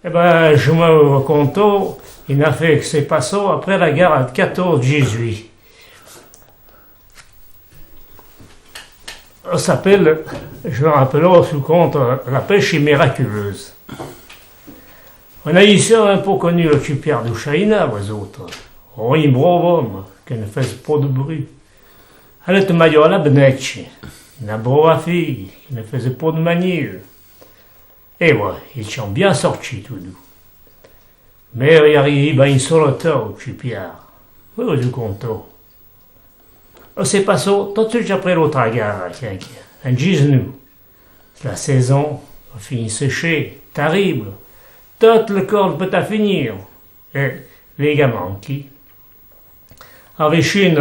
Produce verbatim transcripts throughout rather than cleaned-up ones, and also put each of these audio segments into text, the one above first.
Eh ben, je me raconto une affaire qui s'est passée après la guerre de quatorze dix-huit. Ça s'appelle, je me rappelle, sous compte, la pêche miraculeuse. On a ici un peu connu le Tchipiar du Chahina, vous autres. Oh, un brave homme, qui ne faisait pas de bruit. Allait te maillot à la bnèche, une brave fille, qui ne faisait pas de manille. Eh ouais, ils sont bien sortis tous deux. Mais il arrive ben une seule heure au Tchipiar. Oui, je compte. Oh, c'est passé tout de suite après l'autre gare, tiens, un dix-neuf. La saison a fini séchée, terrible. Toute le corps peut à finir. Et les gamins qui Avicine,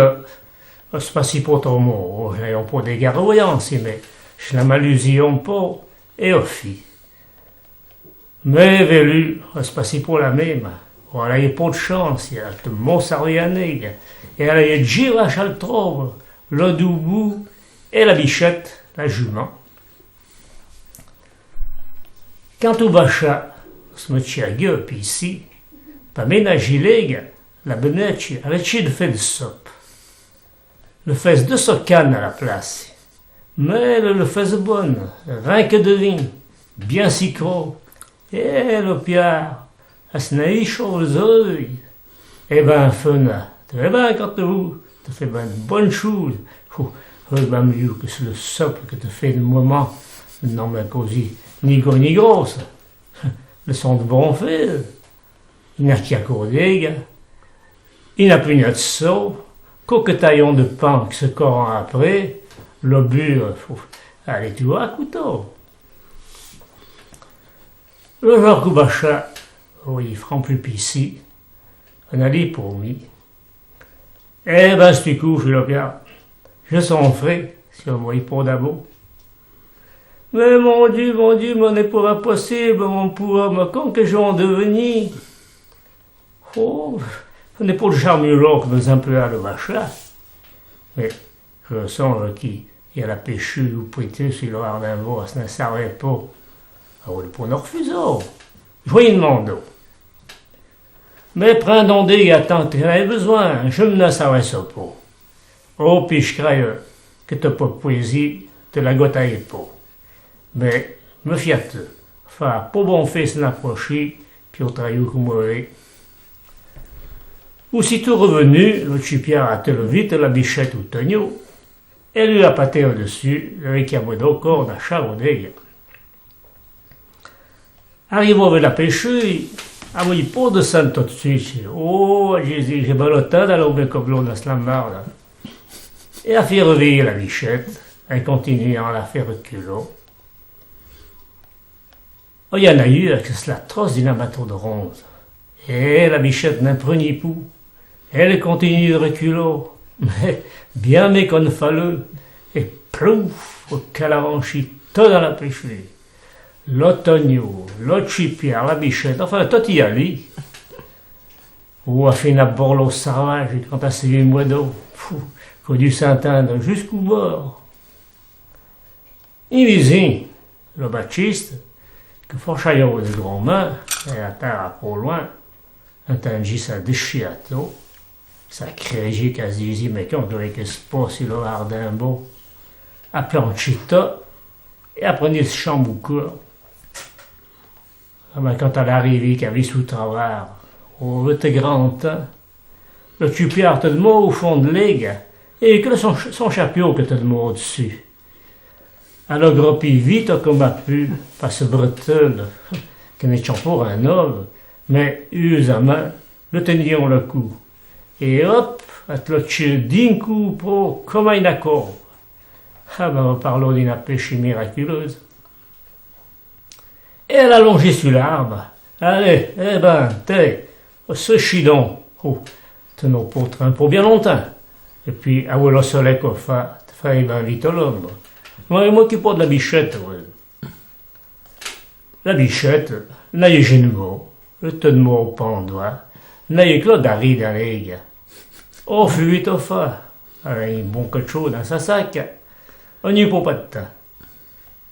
se passi pas trop mô, j'n'ai un peu d'égaré ainsi, mais je la m'alusi un peu, et au fi. Mais velu, se passi pas la même, ou elle a eu pas de chance, elle a te mô sarvi à nègue, et elle a eu gira chal trouve, le doubou, et la bichette, la jument. Quand ou bacha, se mettia gueu, pi ici, pa ménagé l'ègue, la bnèche, elle a tchit de fé de sope. Le fé de sope canne à la place. Mais le, le fé bonne, rien que de vin, bien sicro. Et le piard, a s'n'aï chôze. Eh ben, fena, te vé ben quand te vou, te fé ben bonne chôze. Oh, eh ben, mieux que c'est le sope que te fé de moment. Non, mais così, ni gros ni grosse. Le son de bon fé. Il n'a qu'à coudé, hein. Il n'a plus de sou. Quoque taillon de pain que se corrant après, le but, euh, faut aller tout à couteau. Le jour qu'ou bacha, oh, il franc plus pis ici, on a dit pour mi. Eh ben, stu cou, Filopia, je son fré, si on voyait pas d'abord. Mais mon Dieu, mon Dieu, mais n'est pas possible, mon pauvre homme, quand que j'en devenir ? Oh, n'est pas le charme que nous emploie le machin. Mais je sens qui il y a la pêcheuse ou prêteuse, si le hardin bosse, ne savait pas. Ah, on peut nous refuser. Je lui demande. Mais prends donc des gars tant que j'en ai besoin, je me n'en savais ça pas. Oh, pi j'craye que te peux poésie, te la gotaille pas. Mais, me fiat, fa pas bon fé s'n'approchi, pi ou trahi comme ou vé. Aussitôt revenu, le tchipiar a te le vite la bichette ou tonio, et lui a paté au-dessus, avec un mot d'ocor da chavaudé. Arrivó ve la pêcherie, avoué po de sang tot de suite. Oh, Jésus, j'ai mal au temps d'aller au bec au blond dans la marde. Et a fait revenir la bichette, en continuant à la faire reculer. Oh, y en a eu que cela trosse d'un bateau de ronze. Et la bichette n'en prenait plus. Elle continue de reculer, mais bien mais qu'on fallait, et plouf, qu'elle avanchit tout dans la pêcherie. Le tonio, le tchipiar, la bichette, enfin, tout y allait. Ou a fait une borlo sauvage quand a suivi le moineau, fou, qu'on dû s'entendre jusqu'au bord. I visin, le Baptiste, que forchayó de grand main, et à terre à pas loin, entendit sa déchiato, sa créji qu'a zizi, mais qu'on doit que se passe le hardin beau, a planchita, et a prenit se chambre au cœur. Ah ben, quand elle arrive, qu'a vu sous travers, au vite grand temps, le tchipiar te demande au fond de l'aiga, et que son, son chapiau que te demande au-dessus. Alors, gros pi vite comme a pu, par ce bretel, que n'étions pour un homme, mais usamment, le tenions le cou. Et hop, a te le tchit d'un coup, pro, comme un accord. Ah ben, parlons d'une pêche miraculeuse. Et elle allongée sur l'arbre. Allez, eh ben, t'es, ce chidon. Oh, te n'as pas train pour bien longtemps. Et puis, ah ouais, le soleil qu'on fait, te fais ben vite l'ombre. Moi, moi qui porte la bichette, ouais. La bichette, n'a eu genou, le te mot au pandois, n'a eu que le dari dans les gars. Oh, fuite au fa, avec un bon cachot dans sa sac. On n'y peut pas de temps.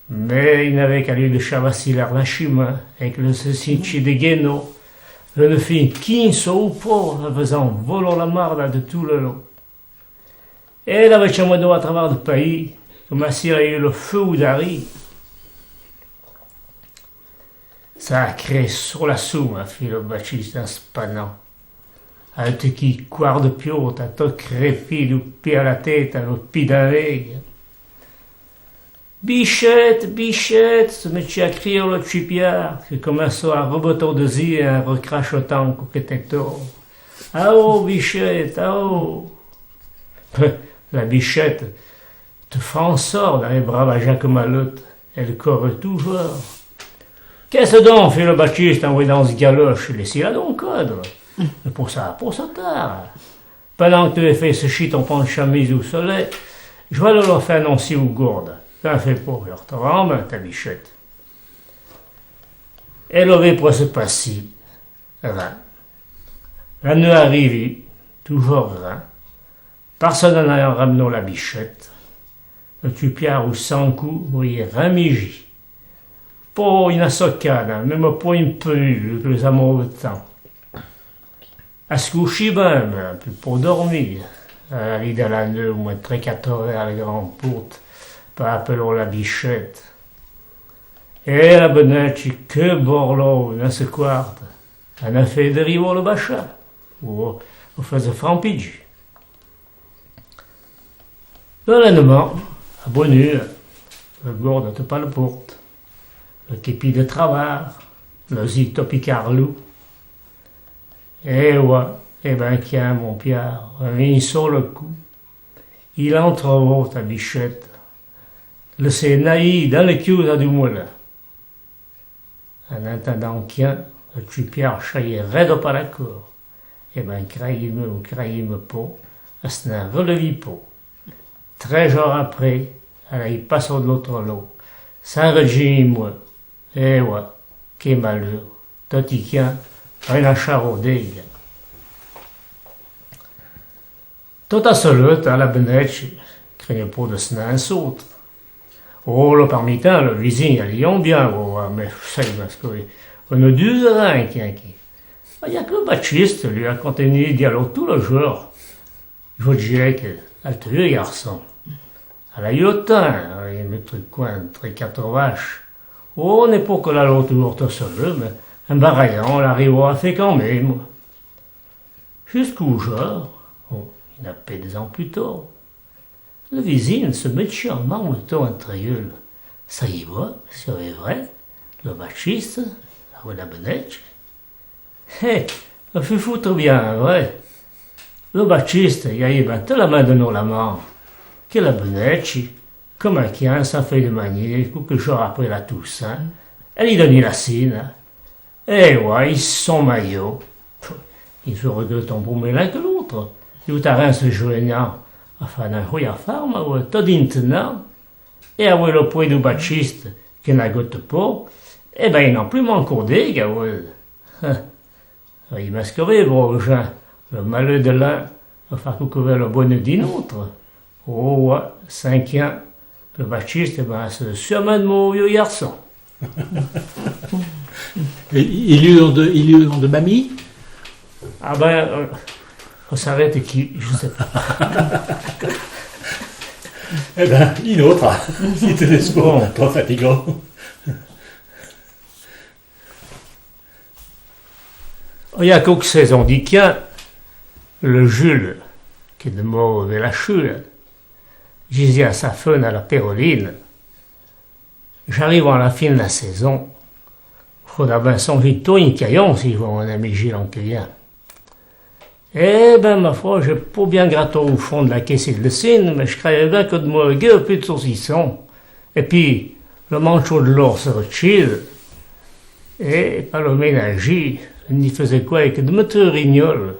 Mé i n'avé k'a lu de chavassi l'Arnachima, èk le sèssinchi de Guéno, le ne fin quinso ou po, a fèzan volo la marda de tou le lo. É la vètcha moué do a travar de payi, comme si l'a eu le feu d'ari. Sacré solasson, a fé lo Batchiste in s'pannan. Al te ki coar de piot, a to crépi dou pi a la téta, lo pi d'in vèye. Bichette, Bichette, se mètchit a crié lo tchipiar, ke comenso a reboto de zi in recrachotan cou ke t'é to. Ao, Bichette, ao. La Bichette, te fé in sor dan lé bra a Jacques Malotte, èl corre toujour. Kè-ce don, fé lo Batchiste in vouédan s'galoche, lèsse-la don codre. Mé pou sa, pou sa tar. Pandan ke te fé séchi ton pan de chamize ou solé, j'vas lo fé anonsi ou gourde. T'in fé po, j'retovaré ta Bichette. É lo vé pou se passi. Rin. La neu arivi, toujour rin. Personne n'ayan ramno la Bichette. Le tchipiar ou san kou, vouéye rin miji. Po ina socana, mémo po in pelu, ke lé amou de tan. A s'couchi bin, mé pi po dormi. A la ri de la neu, moué tré quatro ère a la gran porte, pa apèlo la Bichette. É la Benètchi, ke borlo, na se coarde. An a fé dérivo lo bacha, ou, ou fé se frampidji. Le lendeman, a bone eur, le gourde te pa le porte, le képi de travar, le zi to pi carlou. É oua, é bin, kyin, mon piar, in solo kou, i l'an trovo ta Bichette, le sé nayi dan le kiouza dou moulin. An intindan kyin, le tchipiar chayé rèdo pa la cour. É bin, crayé-me ou crayé-me po, a s'n'in relevi po. Tré jour apré, a la i passo de l'otro lo, san redjin moué. É oua, ke maleur, toti kyin, rin a charo d'éga. Tota soleta, la Benètchi, crègne po de s'n'in sotre. O, lo parmitan, le vizin, a l'ion bien, o, mé, sa, i mas ke, o no du rin, kyin ki. A, y a ke lo Batchiste, li, a continué d'y allo tou le jour. J'vo djé ke, al te vié garson. A la eu le tin, a la eu le truc coin, tré quatro vache. O, n'é po ke l'allo toujour to solé, mé, in barayan, l'arivo a fé kan mémo. Jusqu'ou jour, o, i n'a pè dé zan pi to, le vizin se mètchit a man le to intrè eul. Sa y voua, si avoué vré, lo Batchiste, avoué la Benètchi. Hé, lo fé foutre bien, vré. Lo Batchiste, y a eu bin tèlamin de no la man, ke la Benètchi, comme a kyin, san fé de manié, kouque jour apré la Toussin, èl i doni la sina. É oua, i son mayo. I se regrèton pou mé l'un ke l'otre. Lou tarin se jouénan a fé nin roya farma, oua, to dintenan. É avoué lo poué dou Batchiste, ke n'a gote po, é bin, i n'an plu manco d'éga, oua. I mas ke vé, vo, Jean, lo maleu de l'un, a fé kouque vé lo boneu d'in otre. O, oua, sin kyin, lo Batchiste, bin, se sûrmin de mon vieu garson. É i lu de, i lu de mami ? A bin, euh, on s'arrête qui, je sais pas. É bin, in otre, si te lès po, tro fatigo. O y a kouque sèzon di kyin, le Jules, ke demoro vé la Chule, djizé a sa fenna, la Péroline, j'arivo a la fin de la sèzon, fodra bin sonjé to in cayon si j'vou in ami Gilles an ke vyin. É bin, ma foi, j'é po bien gratto ou fon de la késse de le sine, mé j'crèyé bin ke de moué gué pi de sossisson. É pi, lo mantcho de l'or se retchile, é pa lo ménajé, n'i fezé koué ke de mètre rignol.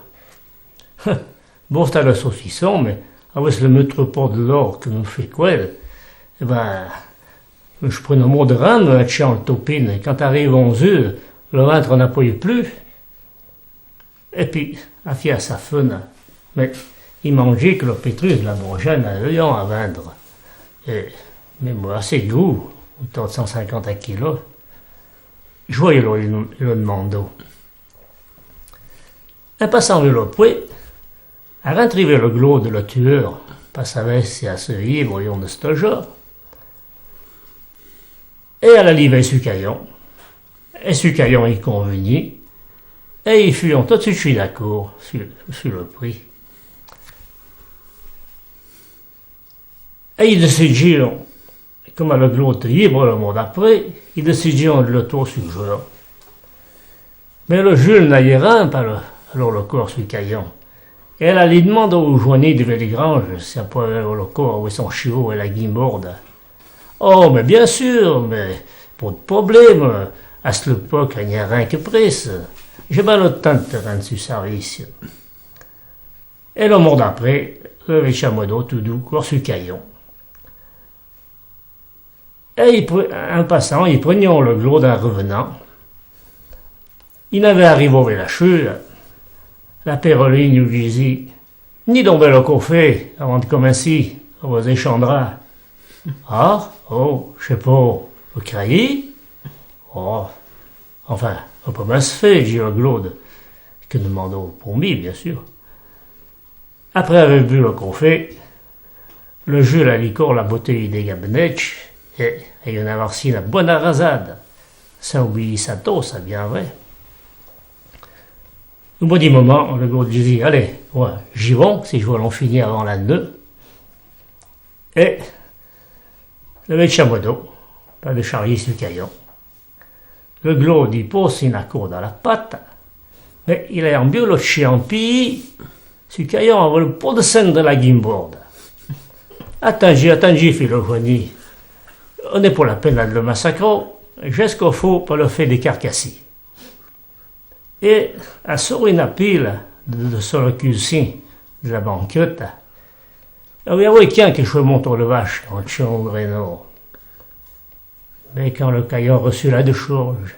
Bon, st'a le sossisson, mé avoué le mètre por de l'or ke nou fé koué, é bin, j'prèno mo de rin, mé tchè, an topine, é kan t'arive onze eure, lo vintre n'a poyé plu. É pi, a fié a sa fenna, mé i mandjé ke lo pétrus, la bourjène, a l'eyon a vindre. É, mé moin, a sé gou, Otour de san sinquanta kilos. Joyeux lo, i lo, i lo demandó. In passant vèr lo poué, a rintré vèr lo Glaude, lo tueur, pa savèr si a se vèyé, voyons de sto jor. É a l'a li vèr su Cayon. É su Cayon i convèni, é i fuyon tot de suit d'acour su, su lo pri. É i désidion, comme lo Glaude té libre lo mô d'apré, i désidion de lo tour su jor. Mé lo Jules n'ayé rin pa lo, lo, lo cor su Cayon. É l'a li demandó ou Joigny de Vélégrange si a poué avèr lo cor avoué son chivô é la guimborda. Oh, mé bien sûr, mé pô de problème, a se l'épok a n'y a rin que prèsse. J'é bin lo tin de te rinde su service. É lo mô d'apré, lo vètchi Amoudou, tout dou, cour su Cayon. É i pre-, in passant, i prègnon lo Glaude in revenan. I n'avé arivó vèr la chûre, la Péroline i dizé : « Ni donbé lo cofé avan de cominsi, vos échandra. » « Ah, oh, j'sé pô, vos crèyé ? Oh, enfin, vos p'lèz fé, di lo Glaude, que demandó pou mi, bien sûr. » Apré avèr bu lo cofé, lo Jules a li cor la botèye de Gabnètch é, é i n'a varsé na bona razada, san oublyé sa tosse, bien vré. Au bout d'un moman, lo Glaude i dizé : « Alé, ouais, j'y vou, si j'vou l'an fini avan la neu. » É lo vètchi Amoudou, pa de charlyé su Cayon. Lo Glaude i posse in acour dan la pata, mé i l'a bien lo tchien piyé, su Cayon avoué pô de sèn de la guimborda. « Atindjé, atindjé, fé lo Joigny, n'é pô la pèna de lo massacró, j'é ce qu'i fô pa lo fé décarcassé. » É a sori na pila de, de sou lo cussin de la banqueta, avoué, avoué, quin que j'fé montré lo vach an tchon grénô. Mé can lo Cayon a rèchu la déchorje,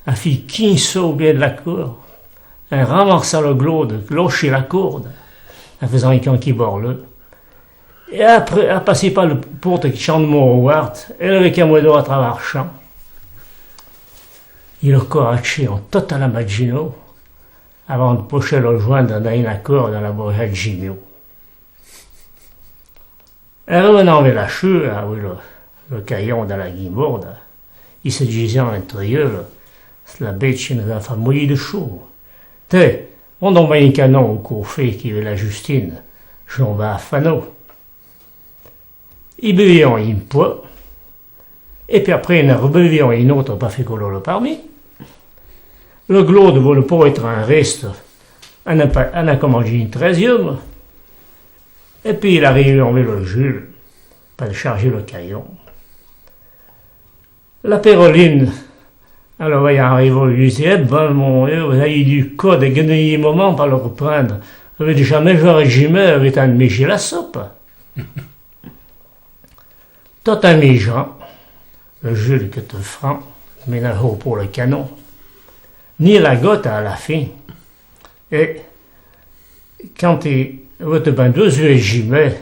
a fé quin sô blyé de la cour, in ramarsan lo Glaude, clochy la courde, in fèzan in can qui borle. É apré, a passé pa le porte qui tchande mon ouarte, é lo vètchi Amoudou a travèrsé. I lo cor a tchè an tota la madjinô, avan de poché lo joindre dan in acour dan la bourjade Gimiou. É revenan vèr la chûre, avoué lo, lo Cayon dan la guimborda, i se dizyon entre yeu : « La bètche i n'é fé moulyé de chou. Té, on donbé in canon ou cofé qui vèr la Justine, j'on va a Fano. » I buvyon in pô, é pi apré i n'in rebuvyon in ôtre pa fé colô lo parmi. Lo Glaude volé pô étre in rèste, a n'a pa, a n'a que mandjé in trèzyème. É pi i l'arive vèr lo Jules, pa de charjé lo Cayon. La Péroline, a lo vèyant arivó, i dizé : « É bin, mon Dieu, vos ayé du co de gagné in moman pa lo reprindre. Vos avèz jamé jwé a Gimiou avèz tan mijé la sopa. » Tot in mijant, lo Jules, que t'é fran, mènajó pô lo canon, ni la gota a la fin. É can i votè bin dou yeu Gimiou,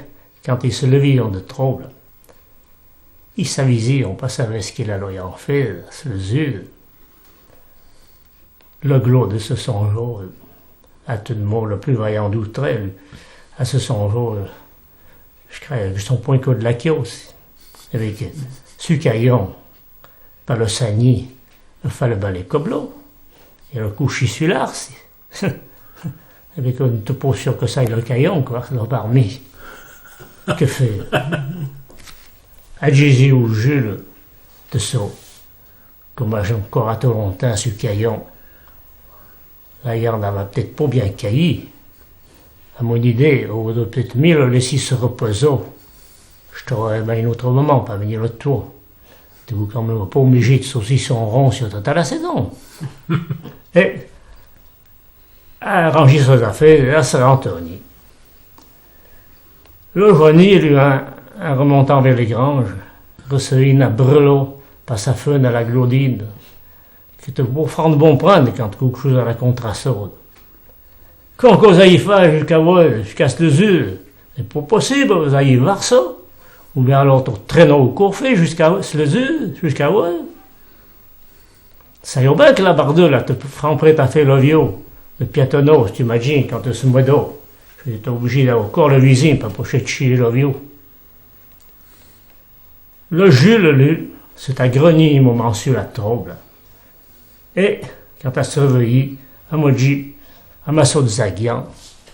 can i se lèvyon de trobe, i s'avizyon pa savèr ce qu'i aloyon fé, se le Jules. Lo Glaude se sonjó, a tout de mô lo plu vayant d'outré, a se sonjó, j'crè que j'son pwin co de la quiosse. Avoué que su Cayon, pa lo sagné, fallè balé coblo, é lo couchè su l'arse. Avoué que n'é pô sûr que ça i lo Cayon, quoi, lo parmi. Que fé ? A dizé ou Jules, te so. Comme j'é ancor ato lontin su Cayon, la yarna va p'tète pô byin cayé. A mon idé, ou dou p'tète mie lo lèssé se repozó. J't'aurè bin in ôtre moman pa vènyé lo tour. Te vou can mème pô mijé de sossisson ron su tota la sèzon. É a ranjé sè-z-afêre, a se rantorné. Lo Joigny, lu, in, in remontan vèr lé granje, resevè na brèlo pa sa fèna la Glaudine, que te pò fran bon prinde can quèque choze a la contrasode. Can que vos ayé fé jusqu'avouè, jusqu'à se-z-eûre, n'é pò possibe, vos ayé varsó, Ou bien alor te trèno ou corfé jusqu'à, se le zu, jusqu'à ouè. Sayo bin que la bardeula te fran pré ta fé lo viou, le piatonno, t'imagines, quand te se mouèdo. T'es oblijé d'avé cor le vizin pa poué tchilé lo viou. Le Jules, lu, s'est agreni un momon su la tôbla. É, quand a se révèyi, a modi, a massó dza guian,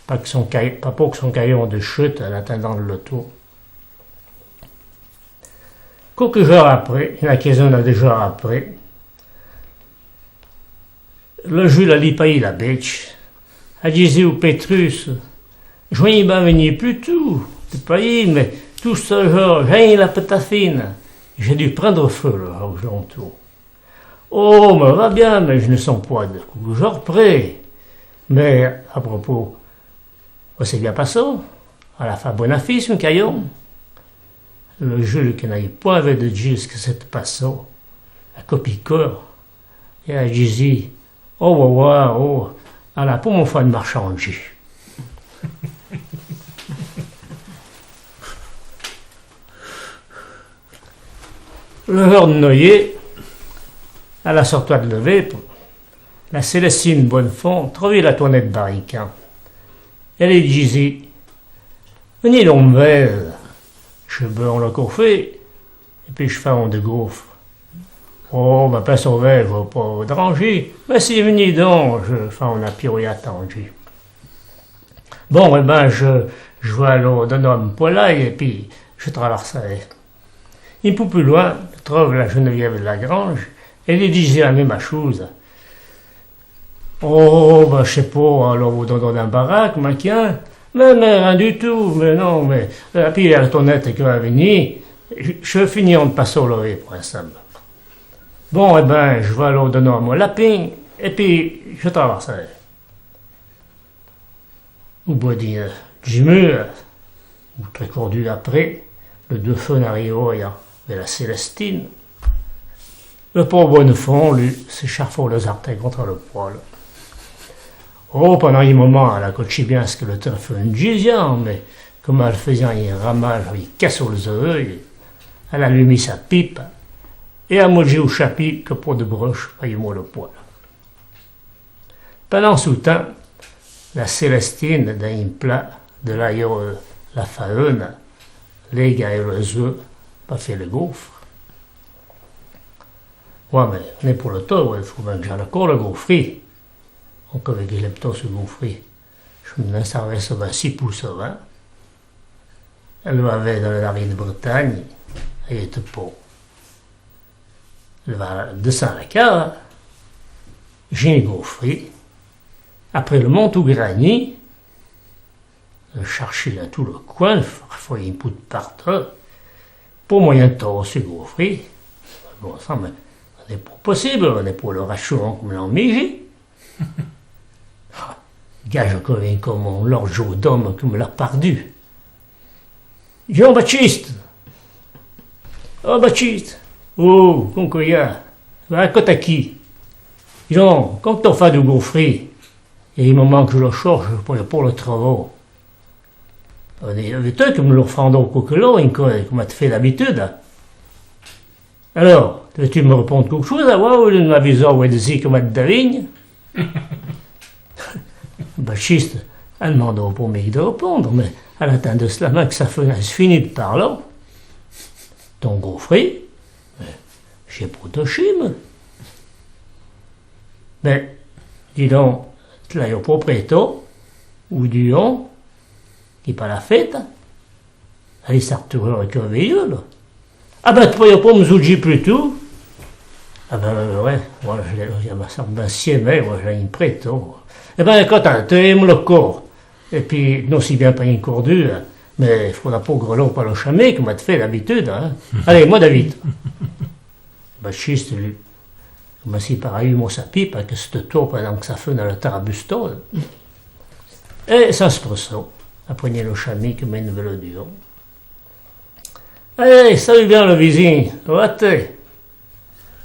pa que son cai-, pa pou que son cayon de chute, en attindant le tour. Quéque jour apré, ina quézona de jour apré, le Jules a li payi la bétche, a dizi ou Pétrus: « J'ouèi bin vini plu tou te payi, mé tout se jour, j'èi la pèta fina, j'ai dû prindre feu le jour que j'en tour. » « Oh, mé va bin, mé je ne son poé de quéque jour pré. » « Mé, a propos, ouè s'é bin passó ? Al a fé bona fi, son cayon ? » Le Jules, que n'ayé poé vède de dji ce que s'éte passó, a copi cor, é a dizi : « Oh, ouè, ouè, oh, al a pou m'fé marchandjé. » Le jour de Noyé, a la sortoua de le vêpre, la Célestine Bonnefond trovi la Toinette Barrican. É li dizi : « Veni don vède, j'bèi le café, é pi j'fé de gaufre. » « Oh, bin, pèrsé vède, j'vou pou dérandjé, mé si, veni don, j'fé ina pirouillade tandjé. » « Bon, é bin, j'vou alé done in poilay, é pi j'travarseré. » Un pou plu loin, trove la Geneviève Lagrange, é li dizi la méma chouza. « Oh, bin, j'sé pou, alé vou done in baraque, mé quin, mé, mé rin du tou, mé non, mé, é pi la Toinette que va vini, j'fé fini in passó lo vêpre pou ensembe. » « Bon, é bin, j'vou alé done in lapin, é pi j'travarseré. » Ou bou d'in dji-meur, ou trè cor d'ou apré, le défun n'arrivâ rin vè la Célestine. Le pou Bonnefond, lu, se charfâ le zartin contre le poile. Oh, pindant un momon, al a cotchi bin ce que le défun dizia, mé comme al faiza in ramage avouì cassâ le-z-ouè, al a alumì sa pipa, é a modi ou chapi que pou de broche pa émoué le poile. Pindant sou tin, la Célestine, dins in pla, de l'ayo, euh, la faeuna, l'é gaé le-z-ouè pa fé le gaufre. « Ouè, mé n'é pou le to, ouè, fô bin que j'ale cor le gaufri. » « Onk, avouì que l'é to, se gaufri. J'm'in sarvèsse bin si pou sovin. » Al va vède la Darine Bretagne, é te pou. Al va dessinde la cave, j'in gaufri. Apré le monte ou grani, al charchi dins tout le coin, fé in pou de partou. Pou moin, in to, se gaufri. Bon sang, mé n'é pou possibe, n'é pou le rachon comme l'an miji. Gajo que vin comme in lorjo d'homme que me l'a pardu. « Jean-Baptiste ! Oh, Baptiste ! Oh, comme que y a ? Va, cote aki. Jean, comme t'o fé du gaufri ? É i me manque le chorche pou, pou le travau. » « Avouì te que me lo frandrâ quéque lo, inco, comme te fé d'abitude. » « Alors, te veux-tu me répondre quéque chouza, ouè, ou m'avisâ, ouè, de zi comme te davigne ? » Baptiste, al mandâ pou mi de répondre, mé al a atindou solman que sa feuna ise fini de parlâ. « Ton gaufri ? Mé j'é pou te chime. » « Bin, di don, te l'ayo pou prèto, ou di don, qui pa la féta ? » « Alé, sar tu ré que vèyou lo. » « Ah bin, te poyo pou me zoudjé plu tou ? » « Ah bin, ouè, ouè, ouè, j'l'é, ouè, j'l'é, bin, si, mé, ouè, j'l'é in prèto. » « É bin, écoute, te émoué le cor. É pi, non, si bien pa in cor du, hein, mé fôdra pou grelâ pa lo chamé, comme te fé d'abitude, hein. Alé, moin d'avite. » Baptiste, lu, comme si par ayu mo sa pipa, que s'te to pindant que sa feuna le tarabusto. É, san s'pressâ, a prègné lo chamé que mène vè le duon. « Alé, salu bien le vizin, va-te.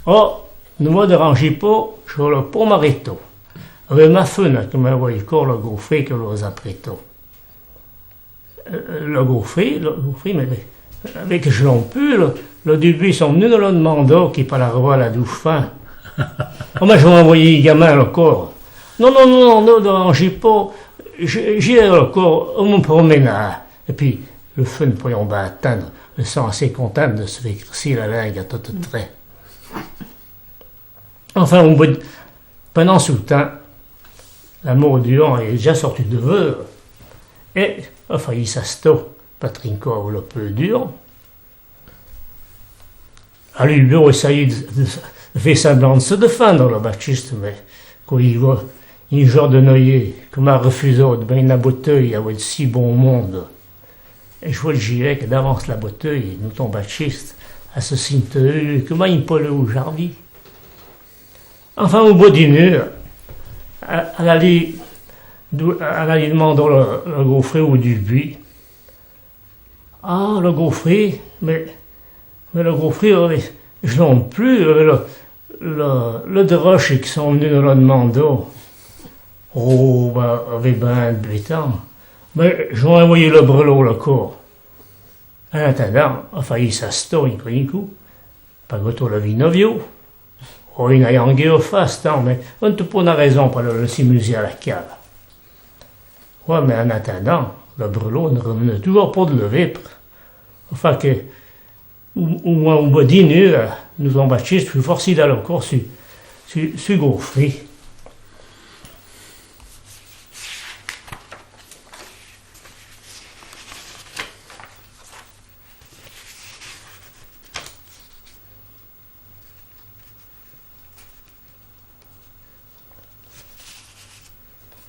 Oh, ne vo dérandjé pa, j'le pou m'arèto. Avouì ma feuna que m'a voyé cor le gaufri que lo-z-a prèto. » « Le gaufri, le gaufri, mé, mé, Avè que j'l'an pu, lo, lo Dubuis son vnu lo d'mandâ qui parlâ la douche fin. Oh, mè j'vas invoyé i gamin lo cor. Non, non, non, non, non, j'y pas, j'y, j'y ai lo cor, on me promenâ. Et puis, le feu ne pouvant pas atteindre, le sang assez content de se faire crisser la langue à toute traite. Enfin, on peut, pendant ce temps, la mort du Huon est déjà sortie de veur, et, enfin, il s'astot, pas trinquâ le peu du Huon. Alui, bon, essaye de, de, de fé semblan de se défindre, lo Baptiste, mè, quand i vot un genre de noyé, comint refusâ de bâ la boteuille avoué si bon monde. Et j'vos le juré que d'avance la boteuille, noutron Baptiste, a se sinteu comint in poleu au jardi. Enfin, au bout d'eune eure, a, a l'alé, a l'alé d'mandâ lo, lo gaufré au Dubuis. Ah, lo gaufré, mè, mè lo gaufré, euh, j'l'an pu, euh, lo, lo, lo dreuche qui son vnu lo d'mandâ. Oh, bah, avè bin de bêtan. Mè j'vas invoyé lo brelâ lo cor. En attindant, enfin, i s'astot, i prin un cou, pa gotâ lo vin o viu. Oh, i n'a rien gué o fé, tant, mè on te pona raison pa lo lèssé musé a la cale. Ouais, mè en attindant, lo brelâ ne reveneu toujours pas de lo vêpre. Enfin que, au, au moins, au bout d'eune eure, noutron Baptiste fut forcé d'aler cor su, su, su gaufré.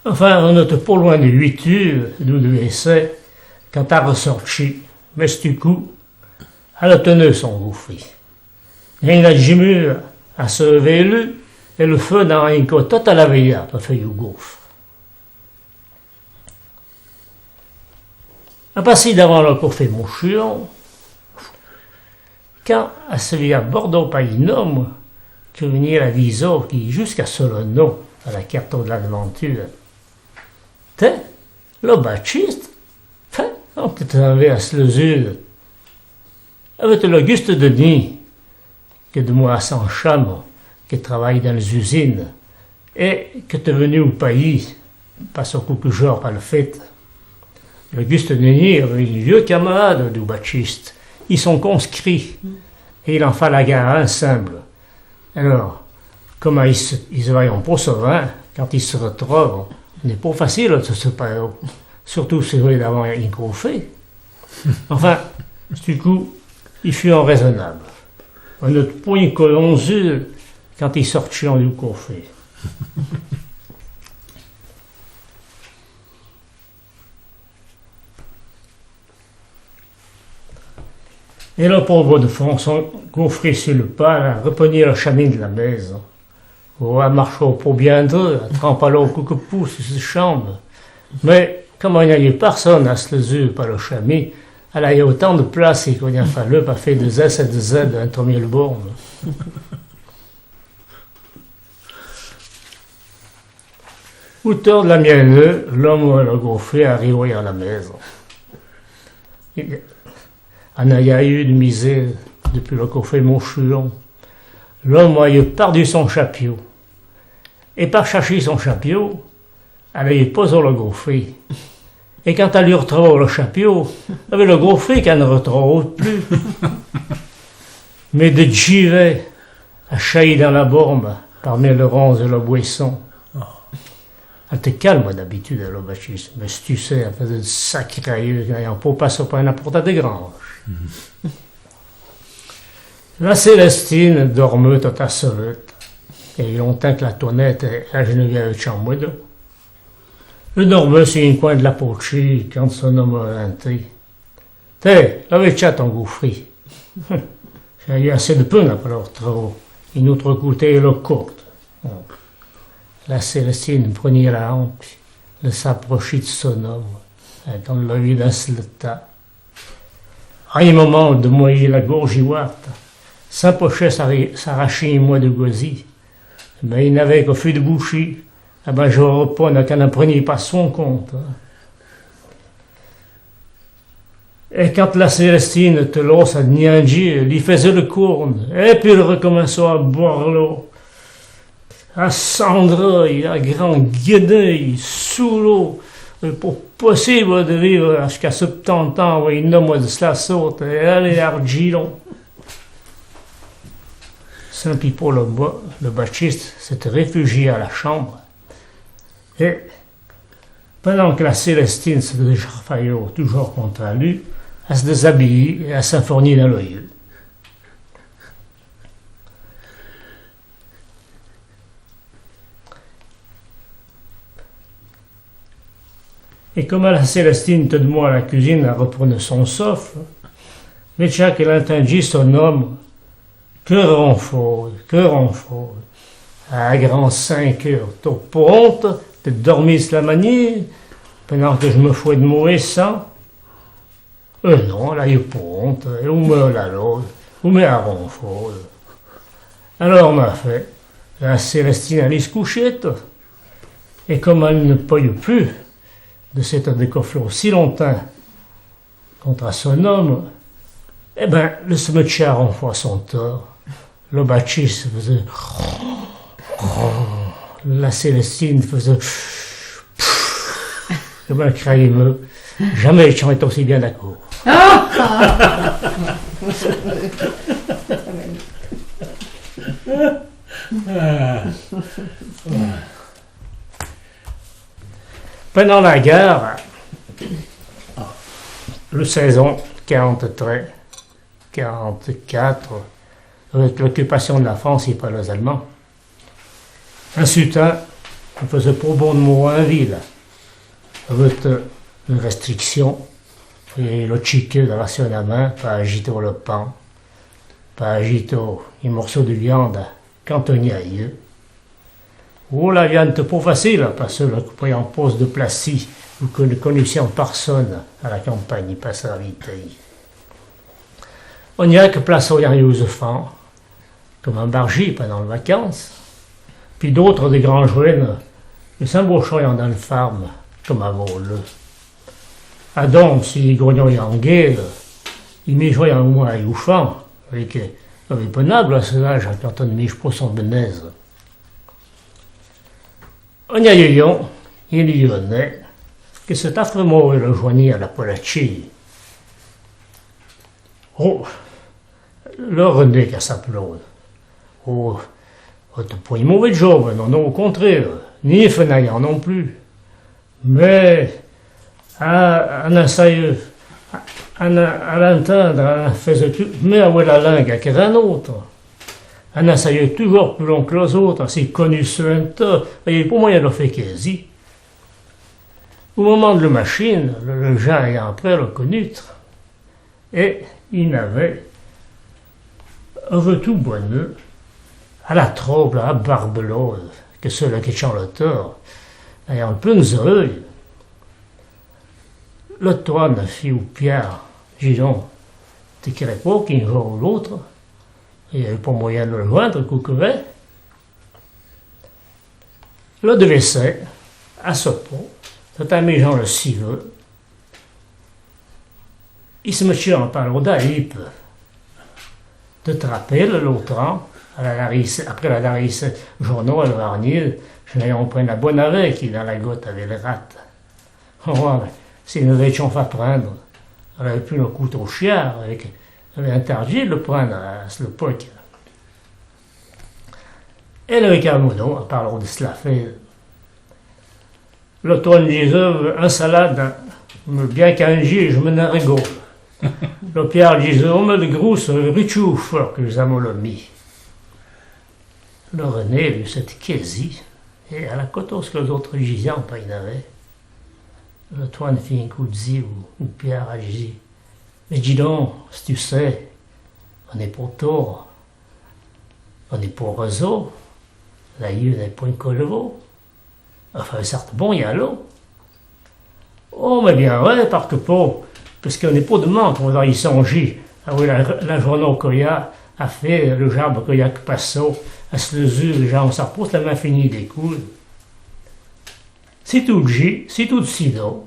Enfin, on n'éteu pas loin de huit eures d'ou deuvé issé, quand a ressorti, mè stu cou, a l'é teneu son gaufré. N'in a jamé a se vêlu, et le feu n'a inco tota la vèya pa fé ou gaufre. A passé d'avant lo cofré Mouchouyon, quand a se vèya bordâ pa in ome que vènèye la visâ qui jusqu'à se lo no a la carte de l'aventure. Té, lo Baptiste, fé, on que te n'avèye a se le zu, avète l'Auguste Denis, que demeure à Saint-Chamond, que travaille dans les usines, et que t'est venu au pays, passe quelques jours par le fête. L'Auguste Denis est un vieux camarade du Baptiste. Ils sont conscrits, et il en fait la guerre ensemble. Alors, comme ils se, ils se voient pas souvent, quand ils se retrouvent, n'est pas facile de se séparer, surtout si c'est d'avoir un cofré. Enfin, du coup, il fut raisonnable. On n'éteu point que onze eures quand i sortiyon du cofré. Et lo pôve Françon, cofré su le pas, a reprenèye lo chamin de la maison. Oh, a marchâ pa bien dreu, a trampâ lo cou que pou su se chambe. Mè, comme i n'ayèye personne a se le zu pa lo chamin, a l'ayèye autant de place qu'i n'a faleu pa fé des S et des Z entre mille bornes. Outeur de la mienne, l'ome et lo cofré arrivèye a la maison. A n'ayèye eu de misère depi lo cofré Mouchouyon. L'ome ayèye perdu son chapiau. Et pa chachî son chapiau, a l'ayèye posâ lo cofré. Et quand a l'ayèye retrouvé lo chapiau, avèye lo cofré qu'a ne retrouve plus. Mè de djivè a chayî dins la borme, parmi le ronze et lo bouèsson. Al té calme d'abitude, lo Baptiste, mè stu sè a fé de sacré ayèye, qu'i n'ayèye pa passâ pa na porta de grange. La Célestine dormeut tota seulette, et longtemps que la tonette a genouillâ au tchambedeau. Le dormeut su un coin de la portchî quand son ome a rentré. Té, l'avèye tcha ton cofré. J'ai eu assez de peine après le retrouver. Un autre côté, le compte. La Célestine prenèye la hampe, le s'approchî de son ome, et on l'ayèye dins le tas. A un momint, de moyé la gorjî ouverte, s'approchèye s'arrachî un mouè de gozî. Mè i n'avèye que fé de bouchî, a bin j'o repone qu'in ne prenî pa son compte. É quand la Célestine te lâssa d'niandjî, li fèzè le corne, é pi le recominçâ a bouâre l'eau. A sandré, a gran guénèi, sou l'eau, é po possible de vivre jusqu'à septante ans, oui, non, moi, de cela saute, é allez, argilon. Saint Pipo le, le Baptiste s'étoit réfugié à la chambre, é pendant que la Célestine se décharfaillât toujours contre lui, a se déshabillî é a s'infornî dins le yeu. É comme la Célestine te demoî a la cuisine a reprenne son sofe, vêtcha que l'intindjî son ome, que ronfle, que ronfle. A gran cinq heures, t'â po honte de dormî la manî, pendant que je me fouè de moué sang. Euh, non, la, i a po honte, é ou me la lâ, ou me a ronfle. Alors, ma fé, la Célestine a mi se couchette, é comme elle ne pouvait plus de s'être décofflée aussi longtemps contre son ome, é bin, le se mettiot a ronflâ son tor. Le Baptiste faisoit, la Célestine faisoit, é bin, croyez-me, jamais j'en étois aussi bien d'accord. Pendant la guerre, le saison quarante-trois, quarante-quatre, avec l'occupation de la France par les Allemands, in su tin, i faisoit po bon de mouâ in vile, avec, euh, les restrictions, é le ticket de rationnement, pa ajouter le pan, pa ajouter un morceau de viande, quand on y a eu. Ou la viande po facile, parce que la coupée en poste de Placy, ou que ne connaissions personne à la campagne, pas sa vite. On y a que place au Yann Yousefan, comme un bargi pendant les vacances, puis d'autres de grands jeunes, que s'embauchant dans le farm, comme à vol. Adon, si i grognon en gueule, i mijon en moins à Youfan, avec, avec Penable à ce âge, quand on ne mige pas son benaise. On y a eu un, il y en a, que c'est affreux mauvais le joigner à la polatchie. Oh, le René qu'a sa plode. Oh, oh, t'es pas un mauvais job, non, non, au contraire, ni fainéant non plus. Mais, a, a n'en saye, a, a, a l'intindre, a n'en faisait tout, mais avec la langue, qu'éra un autre. A n'en saye toujours plus long que les autres, si connu sur un tas, et pour moi, il a fait quasi. Au moment de la machine, le, le gens ayant après le connaître, é i n'avait, avoué tout bonheur, a la trouble, a barbelose, que ceux-là qui tchant le tor, ayant le plein des oreilles, le toine fit ou Pierre, disons, te crépot qu'un jour ou l'autre, il y a eu pas moyen de le joindre, coucouvet. Le devait, a ce pot, tout en mangeant le siveux, i se mettiot en parlâ d'Aïp, de trapper le lotran, à la Larice, après la Larice, Journaux, le Varnier, je n'ayons point la bonne avec, qui dans la goutte avait le rat. Oh, si nous étions fait prendre, on aurait pu le coûter au chiard, avec, avec interdit de le prendre à, à le poc. Et le Ricardo, en parlant de cela fait, le Toine disait, un salade, mais bien qu'un juge me ne rigole. Le Pierre disait, oh, mais le gros, c'est le Richou fort que nous avons le mis. Le René, lui, c'était quasi, et à la cote, ce que les autres disaient, pas il avait. Le Toine fit un coup de zi ou, ou Pierre a dit, mais dis donc, si tu sais, on n'est pas tort, on n'est pas réseau, la yeux n'est point que le veau. Enfin, certes, bon, il y a l'eau. Oh, mais bien, ouais, parce que pour, parce qu'on n'est pas de manque, on va y songer. Ah oui, la, la journée qu'il y a à faire, le gerbe qu'il y a que passe, à se lever, déjà, on s'approche, la main finie des coups. Si tout le gî, si tout si d'eau,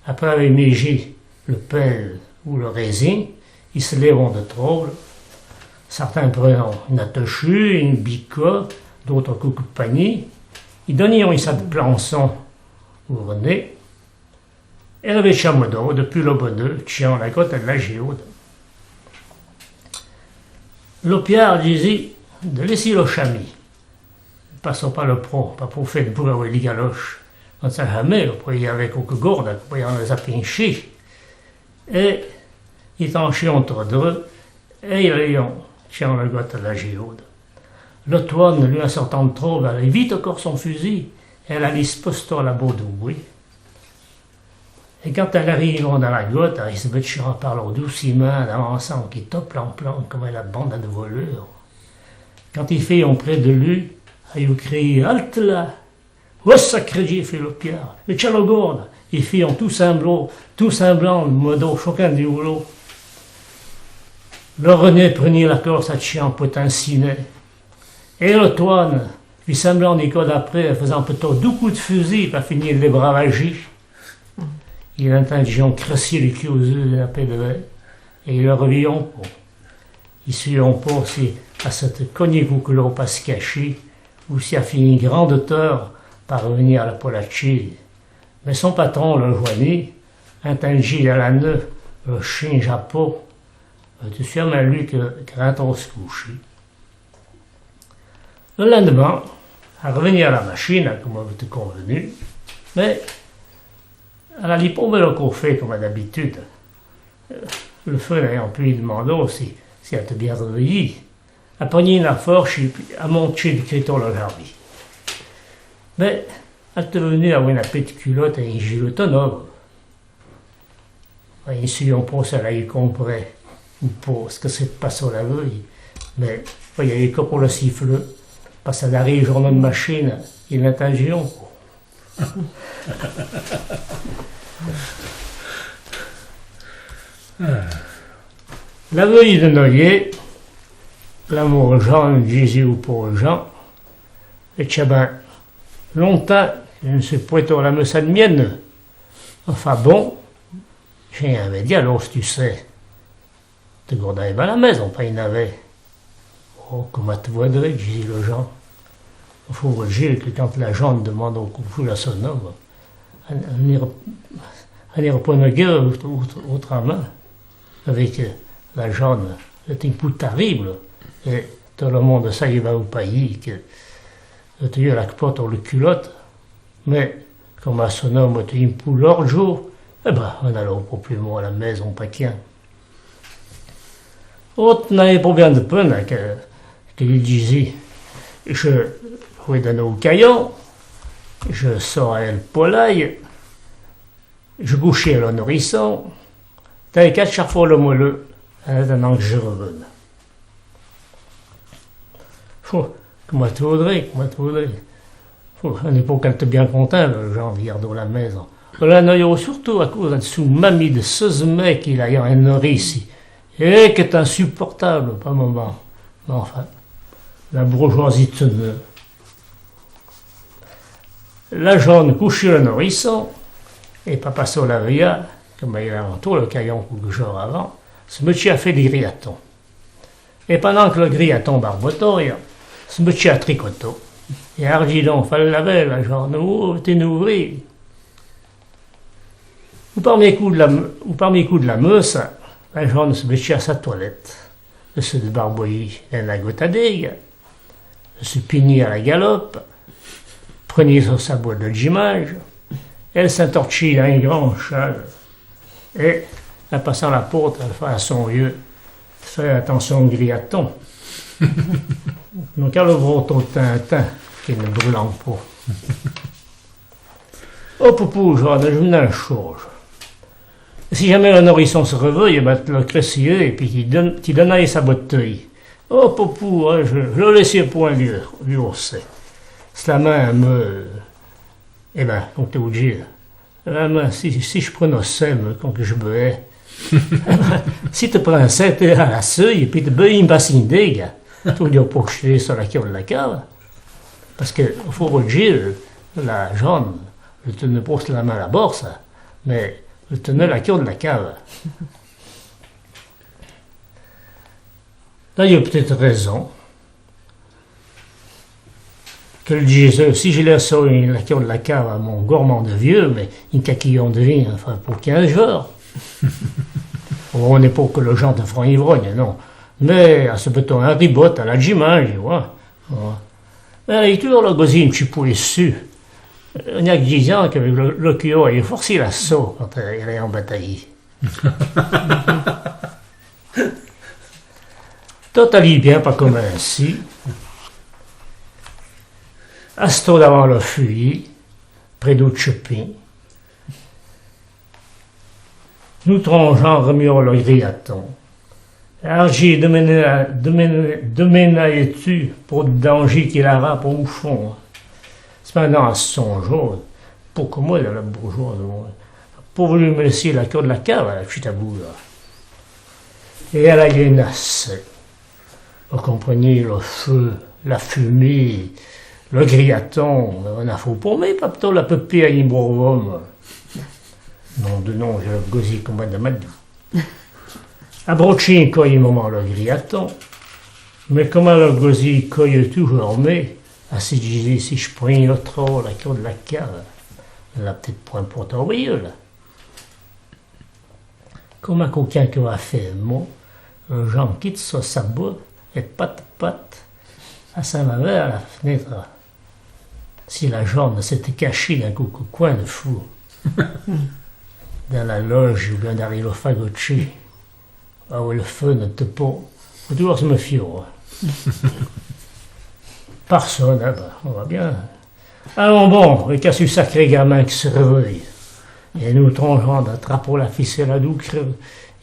après avoir mégé le père ou le rézin, i se lévon de trouble. Sartin prènon ine atèchu, ine bika, d'ôtre coque pani, i donion ine sat de planson ou rené, é le vètchia Modou, depu lo boneu, tchian la gota de la Giôda. Lo piar dizì de lèssi lo chami. Passò pa le pro, pa pou fé de brou avoué li galoche. On sa jamé, lo pro i avoué coque gorda, que pouian le zapinchi. É i tranchion entre dreu, é i allion tchian la gota de la Giôda. Lo Toine, lu, in sortan de trouble, avoué vite cor son fuzi, é l'alli sposto a la bou dou boué. É can l'allivon dan la gota, i se bètchia a parlâ dousiman, d'avansan qui tot plan plan, comme la banda de voleur. Can i fion pré de lu, i crion: « Alte la ! » « Oh, sacré Dié ! » fé lo piar. « Mé tchia lo gorda ! » I fion tout semblo, tout semblan, Modou choquin di olo. Lo rené prèni la corse a tchian poué tansiné. É lo Toine, fi semblan di cor d'apré, faisan putôt dou coue de fuzi pa fini le bravagi. I l'intindion crèssi le kiozeu de la pé de vè, é i le revion po. I suion po si a sat cogni coque lo pa scachi, ou si a fini gran de teur pa reveni a la Polachie. Mé son patron, lo Joani, intindji a la neu lo chin a po, é te suiaman lu que, que rintron se couchi. Le lendeman, a reveni a la machina, comme avoué convenu, mé a l'alli po bèi lo cofé, comme d'abitude. Le feu n'ayant pu i demandâ si, si a te bien revèyì, a prèni ine forche é a montchi de crito lo jardi. Mé a te venu avoué ine pètite culotte é ine gilotte nove. I suion po si l'ayé compré ou po ce que s'é passâ la vèye, mé i ayé que po le sifle, passe la réjornâ de machina, i l'intindion po. La vèye de Noyé, la mor Jeanne dizì ou po Jean, é tchè bin lontan, i ne se pouéton la meussa de mienne. Enfin bon, j'in avoué di alor, tu sais. Te gordâye bin la mêzon, pa i n'avoué. Oh, comme te voudré, dizì lo Jean. Fô voué dire que can la Jeanne demandon couchou a son ome, a, a n'ire, a n'ire po guère aut-, aut-, autraman. Avoué que la Jeanne, l'è ine pou terrible, é tot lo monde savâ ou payi que, euh, te yeu la cpotte ou le culotte, mé comme a son ome te ine pou lorjo, é bin, on allâ po plu mô a la mêzon, pa quien. Ôte n'ayé po bien de peine que, que li dizì, je foué de nou cayon, je sors a le polaye, je couchi lo norisson, t'ayé quatche fô lo moleu, in atandan que je revene. Fô, comme te voudré, comme te voudré. Fô, a l'époque, l'è bien contin, lo Jean, de gardâ la mêzon. L'è noyâ surtout a cause de sou mami de seuze mê que l'ayant ine norissi. É que t'in insupportable, pa moman. Mé enfin, la bourgeoisie teneu. La Jeanne couchi lo norisson, é pa passâ la vèya, comme i l'ayant lo cayon couque jour avan, se meuchi a fé de grillaton. É pandan que lo grillaton barbotâye, se meuchi a tricotâ. É ardidon, fallâ la vèye, la Jeanne, ou te n'ouvri. Ou parmi coup de la, ou parmi coup de la meussa, la Jeanne se meuchi a sa toilette. Se débarboyi ine gota d'ayè, se pigni a la galope, preni son sabot de djimâdje, é s'intorchi dan ine gran chale, é, a passant la porte, a fé a son yeu, fé atanchon grillaton. Non, car lo broto tintin, que ne brûlan po. Oh, poupou, Jeanne, je m'in chourje. Si jamé lo norisson se revèye, é bin, te lo crèssiyé, é pi te don-, te donayé sa botèye. Oh, poupou, hein, je, je lo lèssiyé po li, li ossé. Seulemon, mé, é bin, comme te voué dire, é bin, si, si je prènon sê, mé, quand que je beué, é bin, si te prins sê, te a la seuye, é pi te beué ine bassine d'ayè, te voué dire po que te sur la queue de la cave. Parce que, fô voué dire, la Jeanne, l'è teneu po seulemon la borse, mé l'è teneu la queue de la cave. N'a eu peut-être raison. Que le disait, si je laisse ça, la cure de la cave à mon gourmand de vieux, mais une caquillon de vin, enfin, pour quinze jours. On n'est pas que le genre de franc ivrogne, non. Mais à ce béton, un ribot à la dimanche, ouais. Ouais. Mais avec tout, le gosier, un petit peu issu. Il y a dix ans que le, le cure, il forçait la sauce quand il est en bataille. Tot alli bien pa comensi. Asto davant lo fuyi, pré dou tchepin. Nou Tronjan remio lo grillaton. Arji, deména-, deména-, deménaye-tu po danji qu'il ara po ou fon. Sependan, a son jour, po comme la bourgeoise, po voulu mersi la cure de la cave, la petite boule. Et elle a eu une assez. Vous comprenez, le feu, la fumée, le grillaton, on a fou pour moi, pa pto la pépé à Bourbon. Non, de non, je le gosier comme de m'a dit. A brotchi un coye un moment le grillaton, mais comme le gosier coye toujours, mais, a si disait, si je prends le trop, la cure de la cave, la petite pointe pour t'envoyer, là. Comme un coquin que va faire mot, le Jean quitte son sabot et pat, pat, à s'en aller à la fenêtre. Si la jambe s'était cachée d'un cou-, cou-, coin de fou, dans la loge ou bien derrière le fagotier, ah ouais, le feu ne te pas, faut toujours se méfier, hein. Personne, ah ben, on va bien. Allons bon, et qu'à ce sacré gamin qui se réveille. Et nou Tronjan d'attraper la ficelle à dou creux,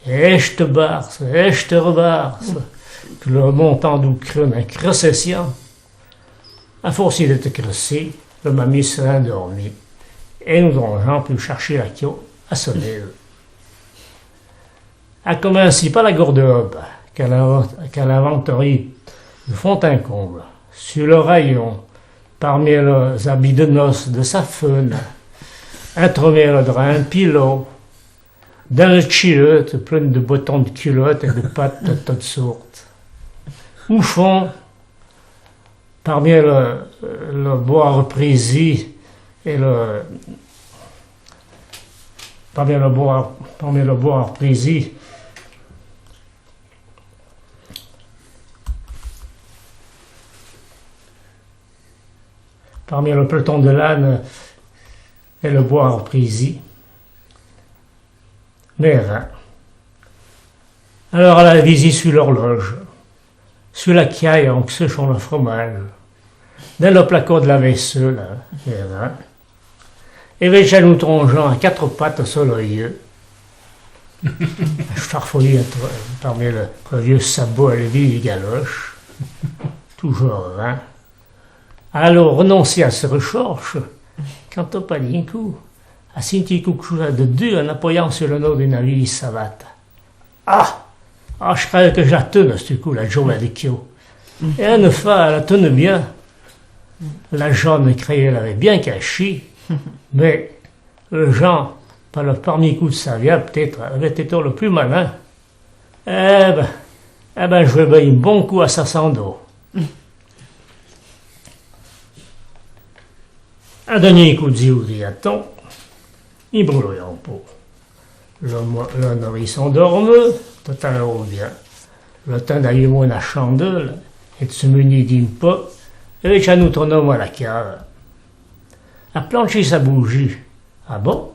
et ech'te barse, ech'te rebarse, que le montant dou creux n'a cressé sien. A force d'être cressé, le mamie s'est endormi, et nou Tronjan pu chercher la queue à son aile. A commensi par la garde-robe, qu'elle inven-, qu'elle inventerie de fond en comble, sur le rayon, parmi les habits de noces de sa feune, entremêlé de drap en pilot, dans le culotte pleine de boutons de culotte et de pattes de toutes sortes. Au fond, parmi le, le bois reprisé et le, parmi le bois, parmi le bois reprisé, parmi le peloton de l'âne et le bois reprisé, Mère. Alors, elle a visé sur l'horloge, sur la caille en que se chon le fromage, dans le placard de la vaisselle, mère. Et vêcha nou Tronjan à quatre pattes sur le yeux. Farfouillé entre, parmi le, le vieux sabot et le vieille galoche. Toujours, hein. Alors, renoncer à ses recherches, quand on pas d'un coup, a senti quelque chose de dur en appuyant sur le nord d'une vieille savate. Ah ! Ah, je croyais que j'atteins, du coup, la jambe de Kyo. Et en effet, elle tenait bien. La jambe, croyait, l'avait bien caché, mais le Jean, par le premier coup de sa vielle, peut-être, avait été le plus malin. Eh ben, eh ben, je vais bien un bon coup à sa sando. Un dernier coup de ziou, dit-on, il brûle un peu. Le mo-, le nourrisson dorme, tout à l'heure bien. Le temps d'allumer la chandelle et de se munir d'un pot, et vêcha nou tournons à la cave. A planché sa bougie, ah bon ?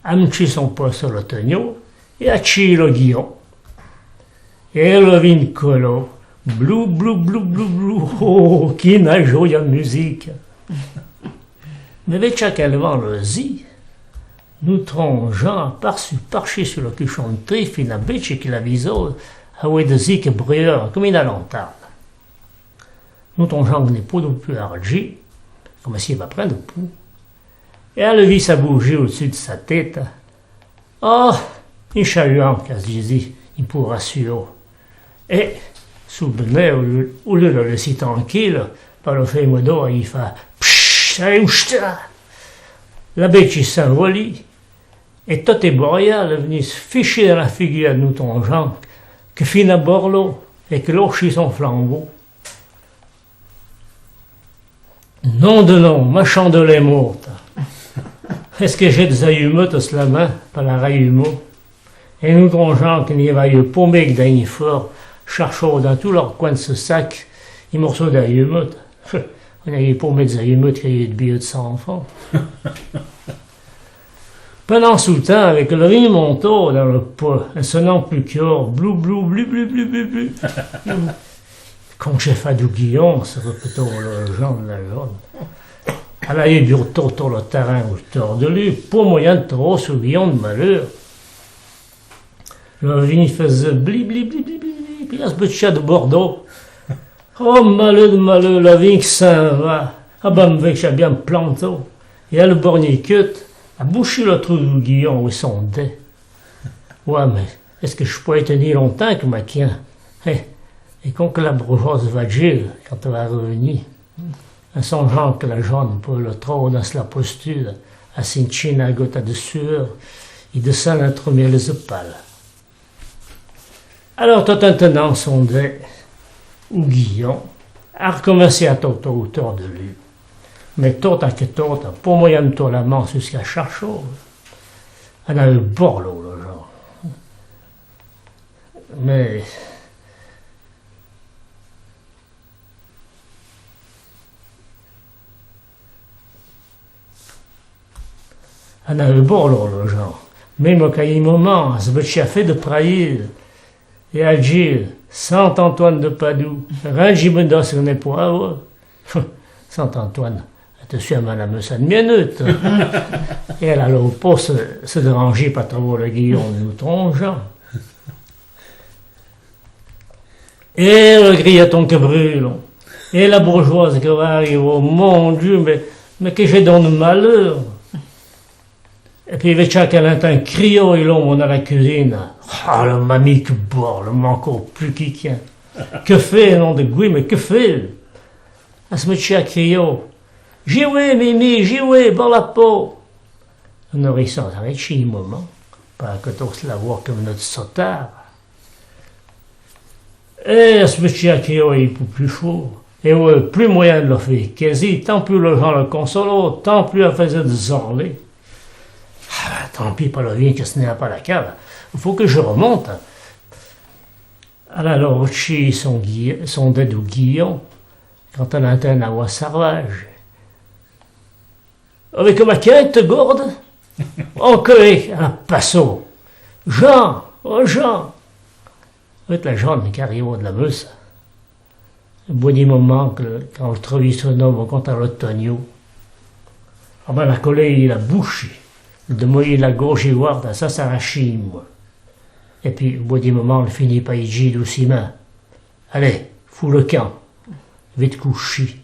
A mouché son poids sur le tonneau et a tchillé le guillon. Et le vin coule, blou, blou, blou, blou, blou. Oh, quina jolie musique ! Mais vêcha qu'elle vend le zi, nou Tronjan parsu, parché sur le cuchon de triffe, il a bêché qu'il a visé, ah ouais, de zi que brûle comme une lanterne. Nou Tronjan n'est pas de plus argé, comme s'il va prendre de pou. Et a levé sa bougie au-dessus de sa tête. Oh, in chahuant, qu'a disé, il pourra suo. Et, sous le nez, au lieu, au lieu de le laisser tranquille, par le fait modot, il fait psh, allez, ouchta. La bêtise s'envolait, et tot est boréal, venu se ficher dans la figure à nou Tronjan, que fina borlo, é ke l'ochi son flambo. Non de non, machande lé mot. Est-ce que j'ai des allumettes, la main, pa la rallumo. É nou tronjan ke n'y avayeu po mé ke d'in for, charchò dan tout lor coin de se sac, i morso d'allumettes. On n'avait pas mis des allumettes qu'il y a eu de billets de cent francs. Pendant ce temps, avec le riz montant dans le pot, et sonnant plus cœur, blou, blou, blu, blu, blu, blu, blu. Quand j'ai fait du guillon, se répétèrent les gens de la zone. Ala é du retour sur le terrain autour de lui, po moyen de trop ce guillon de malheur. La vin faisait bli, bli, bli, bli, bli, bli, bli, à ce petit de Bordeaux. Oh, malheur de malheur, la vin ke s'in va. Ah ben, m'vè ke j'ai bien planté. É le borniquet a bouché le trou du guillon où son dé. Ouais, mais est-ce que je pourrais tenir longtemps ke ma quien ? É, é quand ke la bourgeoise va dire, quand elle va revenir, en songeant ke la zone pou le trou dans la posture, a sinti in gota de sueur, i descend entre mes les épaules. Alors, tot en tenant son dé, ou guillon, a recomincé à tourner autour de lui. Mais tot a ke tot, po moyen de la main jusqu'à charchò, on a eu borlo, le genre. Mais on a eu borlo, le genre. Même qu'à un moment, se bêtia fait de praïe, é a dit, Saint Antoine de Padoue, rangez-moi dans ce n'est pas. Saint Antoine, te suis à madame sa minute. É ala, le po se, se dérangeait pas trop le guillon de nou tronjan. É le grillon ke brûle. É la bourgeoise ke va arriver, oh mon Dieu, mais, mais que j'ai donc de malheur. É pi, vêcha, qu'elle entend crier, il l'ombre dans la cuisine. Ah, le mamie ke bord, le manco plus qui tient. Que fait, nom de Guy, mais que fait ? A se mèt a crier. Jouez, Mimi, jouez, bord la po. Nourrisson, sa vêt chi un moment, pa ke tot la voix comme notre sotard. É a se mèt a crié, i pou plus fôrt. É ouais, plus moyen de le fé quézi, tant plus le vin le consolot, tant plus a faisait de zorlé. Ah, tant pis, pa le vin ke se n'a pa la cave. Faut que je remonte. Ala, alors, chi son gui-, son dé du guillon, quand on entend la voix sauvage. Avec ma quinte gourde, on cueille à la passo. Jean, oh Jean. Avec la zone ke arrive de la Meuse. Au bout d'un moment, ke, kan le trevî son ombre contre l'Otonio, ah ben, la colère, il a bouché. Le demoï, la gorge, il voit, sa, sa rachime. É pi, au bout d'un moment, le fini pa y dire doucement. Allez, fous le camp. Vite couché.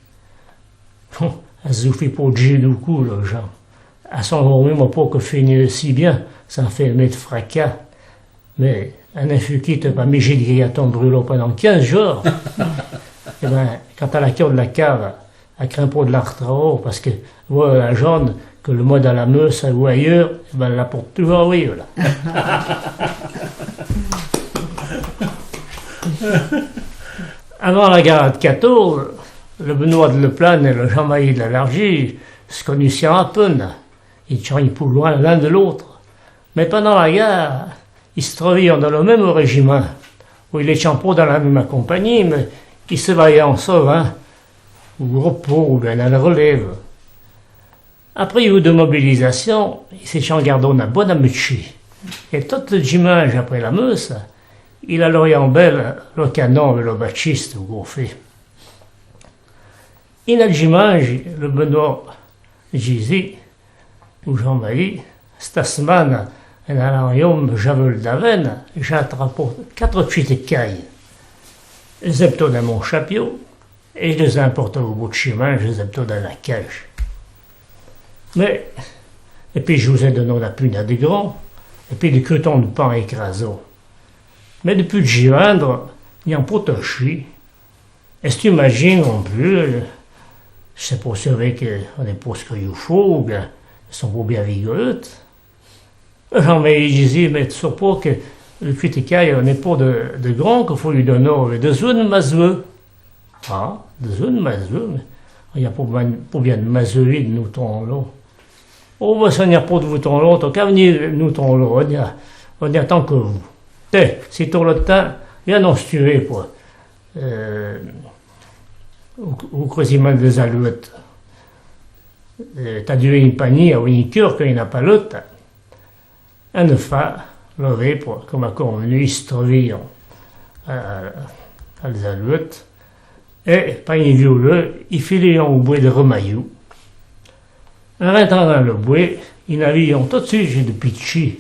Bon, a zoufi po dire du coup, le Jean. A son hormi, mon po ke fini si bien, sans faire de fracas. Mais, un infuki te pa miji de grillon brûlot pendant quinze jours. É ben, quand a la queue de la cave, a craint po de l'arthrose, parce que, voilà, la zone, ke le mode à la Meuse ou ailleurs, é ben, la porte toujours, oui, là. Avant la guerre de quatorze, le Benoît de Leplane et le Jean-Marie de Largy se connaissaient à peine. Ils étaient plus loin l'un de l'autre. Mais pendant la guerre, ils se trouvaient dans le même régiment, où ils étaient pas dans la même compagnie, mais ils se voyaient souvent, au repos ou bien à la relève. Après une démobilisation, ils se sont gardés une bonne amitié. Et tout le dimanche après la messe, ils allaient en belle le canon avec le Baptiste au Gros Feu. Un dimanche, le Benoît disait, ou Jean-Marie, cette semaine, en allant au Javel d'Avenne, j'ai attrapé quatre petites cailles. Elles étaient dans mon chapeau, é je les ai emportées au bout de chemin, je les ai emportées dans la cage. Mais, et puis je vous ai donné la punade de grand, et puis des croûtons de pain écrasés. Mais depuis que j'y rentre, il n'y a pas de chi. É si tu imagines non plus, euh, c'est pour sauver que on est pour ce qu'il faut, ou bien, ils sont pas bien rigoureux. Jean-Marie disait, mais tu sais pas que Lo criticaye, on n'a pò de, de gran que fo li donâ, de zone mazeu. Ah, de zone mazeu, mé i a pò bien, pò bien mazeu de noutron lo. Oh, ben, si on n'a pò de voutron lo, tant qu'à vni noutron lo, on a, on a tant que vous. Té, si t'as lo tin, vien nos tué, quoi. Euh, ou, ou quasiment des alouettes. Euh, t'as dû une panier, ou une cure, qu'il n'a pas le temps. Ane fa, lo répro, comme a convenu, i se trovion a, a, a les alouettes, é, pa in violeu, i filion au boué de Remayou. En rentrant dans le boué, i n'avion tot suit de pitchi.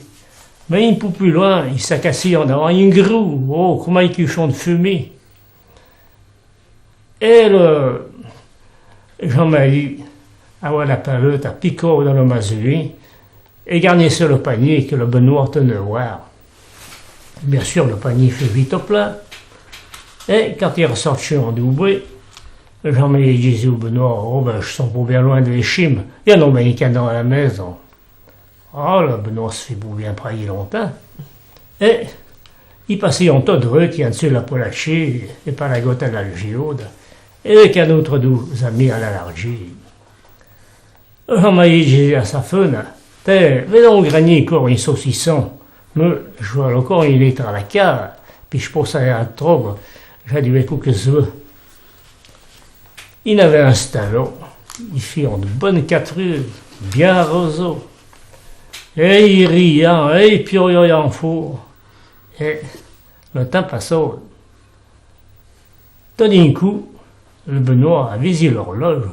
Mé in pou pus loin, i s'acassion davant in grou, oh, comme in cuchon de fumée. É le Jean-Marie, avoué la palette, a picou dans le mazouin é garnisseu le panier que le Benoît teneu voir. Bien sûr, le panier fut vite au plein. É quand i ressortion du boué, le Jean-Marie diseu au Benoît : « Oh, ben, j'son pò bien loin de l'échime. I a non bien canon à la maison. » Oh, le Benoît se fit pou bien prayé longtin. É i passion tot dreu qui a dsu la Polachie é pa la gote à la Giaude, é avec un autre doux ami à la Largie. Jean-Marie diseu à sa fenna : « Té, vé don granié cor in saucisson, mé j'veu lo cor in litre à la cave, pi j'pousse à trobe, j'a dû écouter que j'veu. » I n'avait un stalo, i fion de bonne catrue, bien arrosé. É i rion, é i piorion fo. É le tin passou. Tot d'in cou, le Benoît a visi l'orloge.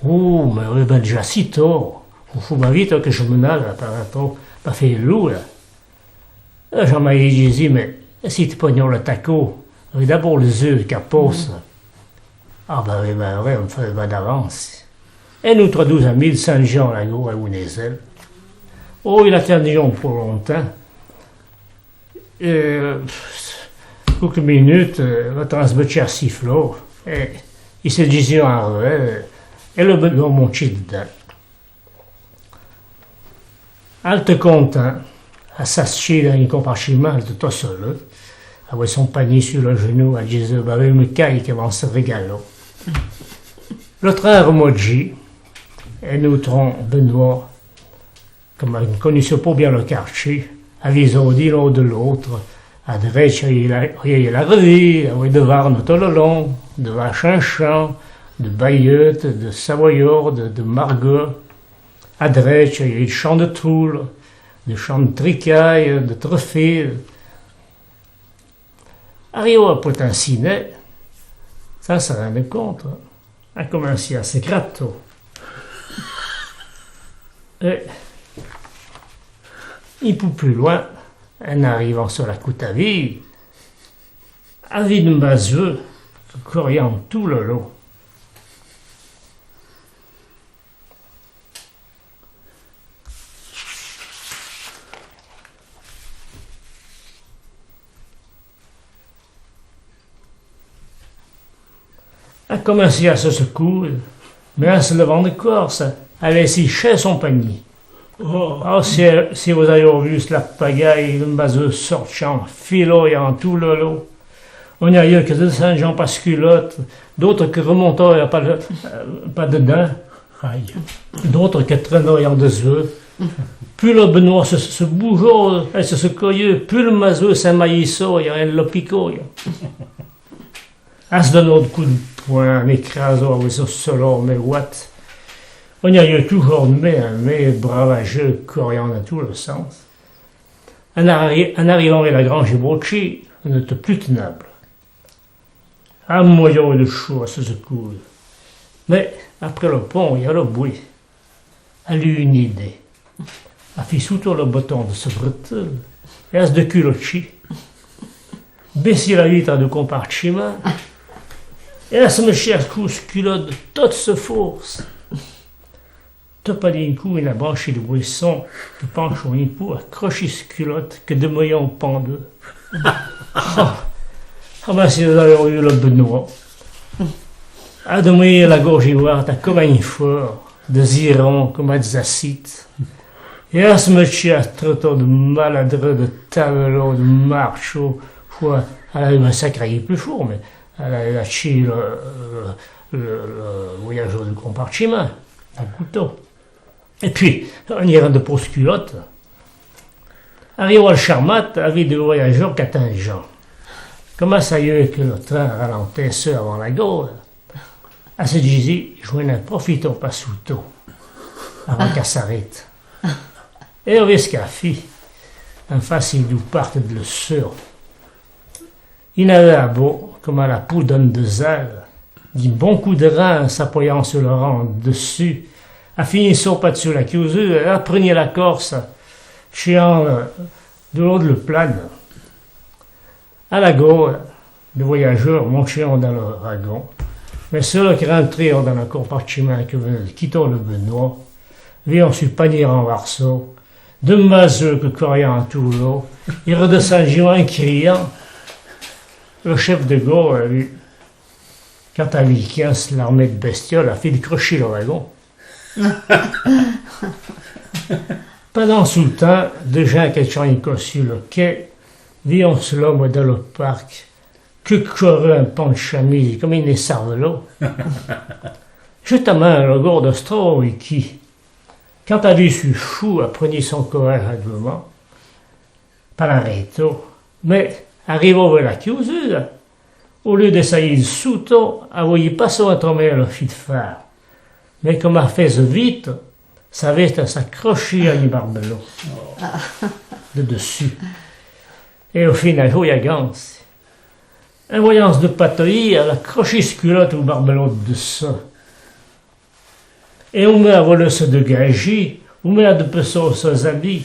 Oh, mé i é ben déjà si tor. Fo, fo bien vite que j'm'en aille, pa, pa, pa fé lou, la. Jean-Marie diseu : « Mé si te pognon le taco, avoué d'abor les œufs qu'a pousse. » Ah, ben oui, ben oui, on fait ben d'avance. É noutron doux ami, Saint-Jean, la gour é Ounézel. Oh, i attindion pò longtin. É, quelques minutes, euh, le transbetchère siflou, é i se dision arreveu, é le Benoît montchi dedeun. Al te contin, assaschi dans in compartchimint, al te tot seuleu, avoué son panier su le genou, al diseu : « Bah oui, mé caye que van se régalâ. » Le trin remodji, é noutron Benoît, comme i conisseu pò bien le quartier, avisou d'in ou de l'autre, à dretche, i a, i a la revue, avoué de Varne tot le long, de Vachinchin, de Bayeute, de Savoyard, de, de Margueux. À dretche, i a le champ de Toul, le champ de Tricaye, de Trefil. Arrivou à Poitiers, ça se rend compte, a cominchi à se gratter. É in pou pus loin, en arrivant su la coute à Ville, a vu de mazeu que courion tout le long. A cominchi à se secoué, mé en se levant de corse, a laichi chê son panier. Oh. Oh, si, si vous aviez vu la pagaye, le mazeu sortian, filoyant tout le long. On a eu que de Saint-Jean pa culotte, d'autres que remontoyant pa le, euh, pa dedeun. Aïe. D'autres que trènoyant desseu. Pus le Benoît se, se boujou é se secoué, pus le mazeu s'enmaïssou é le picou. A se donnou de coups de poing, mé crasou avoué son seulon, mé ouat. On a eu toujours mé, mé bravajeu, courian dans tout le sens. En arri-, en arrivant à la grange Botchi, on n'étoit pus tenable. A moyou de chou a se secoué. Mé, après le pont, i a le boué. A lu une idée. A fi souto le bouton de se bretelle, é a se déculotchi. Baichi la vitre du compartchimint, é a se mèchi à secoué se culotte de toute se force. Tot pa d'in cou, ina branchi de bouisson, que penchon in pou, a crochi se culotte que demoyon pendeu. Oh, ah ben, si vous aviez eu le Benoît. A demoyé la gorge ouverte comme in four, de ziron comme à des assites. É a se mètchî a trètâ de maladreu, de tavellâ, de marchâ, quoi, al a eu un sacré plu four, mé al a, al a tchî le, le, le, le voyajeur du compartchimèn, d'un coutâ. É pui, in iran de po sculotte, arrivâ al charmat, avî de voyajeur qu'attindjâ. Comme a savu que le trin ralentèsse avant la gâre, a se dizî, dj'in profitâ pa soutâ, avant qu'a s'arrête. É o vèi qu'a fî, in face dou parc de le Seûr, i n'avèn abâ, comme a la pou d'on dezâl, di bon cou de rin s'apoyant su le ran dessu, a finissâ pa dessu la clouzure é a prènyè la corse, tchèyant-le de l'ô de le plane. A la gâre, le voyajeur montchèyon dan le ragon, mé seû que rintréyon dan le compartchimèn que vènèn de quitâ le Benoît, vèyon su panyé ranvarsâ, de mazeu que couryon a tou lâ, i redessindjyon in criyant. Le chef de gâre, lu, quand a vî quinze l'armée de bestioles, a fé decrochî le ragon. Pendant sou tin, de djins que tchèyon co su le quai, vèyon-se l'omo dan le parc, que coureu in pan de chamize comme in écervelâ. Justamèn, le gârde se trouvâ éki, quand a vî su fou, a prènyî son corâdje à dou man, pa l'arrêtâ, mé, arrivâ vèi la clouzure, au lieu de sayî de soutâ, a voyî passâ intremèi le fî de fâr. Mé comme a faize vite, sa vèste s'accrochî a in barbelâ de dessu. É o fin a djouâ ganse. In voyant-se depatoyî, al a crochî se culotte ou barbelâ de desseu. É oumè a voleu se dégajî, oumè a depèssâ seû abî.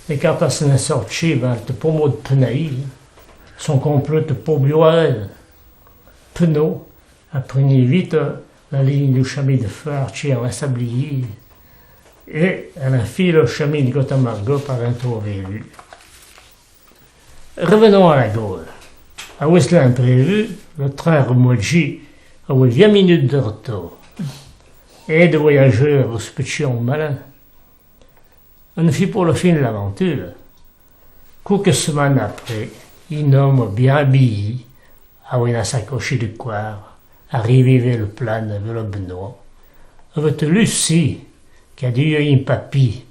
É quand a se n'è sortchî, bin, te po mô de penayî, son complot te po bioarè. Penâ, a prènyî vite la ligne dou chamin de fâr tchèyant a s'abliyî, é a l'infî le chamin de Gotamargo pa rintrâ vèi lu. Revènon a la gâre. Avoué l'imprévu, le trin remodjî avoué vint minutes de retâr. É de voyajeur, o spètchèyon malin. An fî po le fin de l'aventure. Quéque semène apré, in omo bien abiyî, avoué na sacoche de coire, a rivî vèi le plane, vèi le Benoît. Avoué lu si, qu'a dû in papî,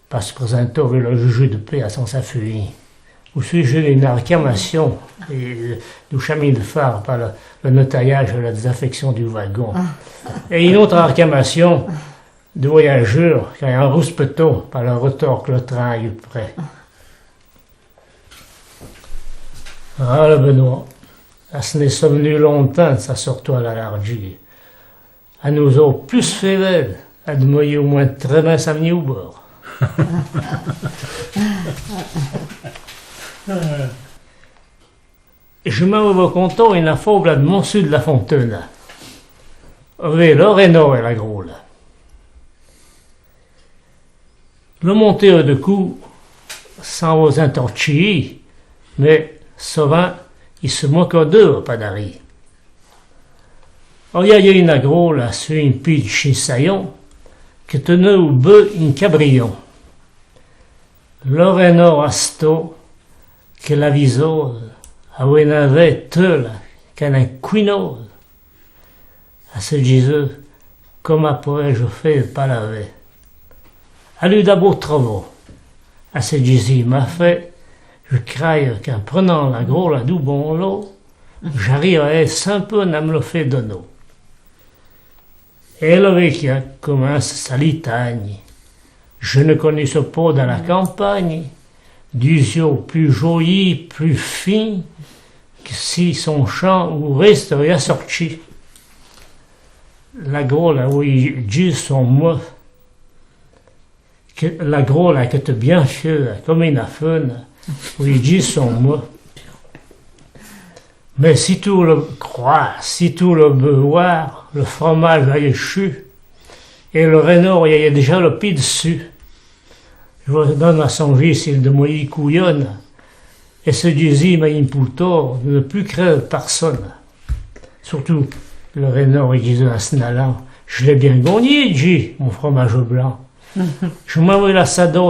pa se présintâ vèi le juge de paix a San Safuin, au sujet d'in réclamachon, é, dou chamin de fâr pa le, le nettoyage é la désinfection dou wagon. É in ôtre réclamachon dou voyajeur, qu'a rouspètâ pa le retâr que le trin a eu prè. Ah, le Benoît, a se n'è sovenu lontin de sa sortâ a la larjî. A nou-ôte pus fé vèi, a demoyî au moin trè mès a vni ou bor. Dj'in vo contâ ina fôbla de Monsu de la Fontaine. Vèi le rènâ é la grôla. Le montâ de cou, san vos intortchî, mé sovin i se mokâ d'eu pa darî. Oya ina grôla su in pî de chinsayon, que teneu u beu in cabriyon. Le rènâ astâ que l'avisâ, avoué na vèi teula, qu'in in couinâ. A se dizeu, coma pourè-je fé pa l'avèi ? A lu d'abâ trovâ. A se dizî, ma fé, dje craye qu'in prenant la grôla dou bon lâ, dj'arivârè sin peu na me le fé donâ. É le vèkyà cominse sa litagne. Dje ne conoussâ po dan la campagne du zieu plu joyî, plu fin, que si son chan ou rèste a sortchî. La grôla, ouè, djus son mot, que, la grôla que te bien fieu, comme ina feune, ouè, djus son mot. Mé si tou le crois, si tou le beuvoir, le fromâdje a échu, é le rènâ a déjà le pî dessu. Dje vos done a sondjî si le demoyî couyone, é se dizî ma impoutâ de ne plu crêre personne. Surtout, le rènâ i dizeu a s'in alant, dje l'é bien gagné, dji, mon fromâdje blan. Choma voi la sa do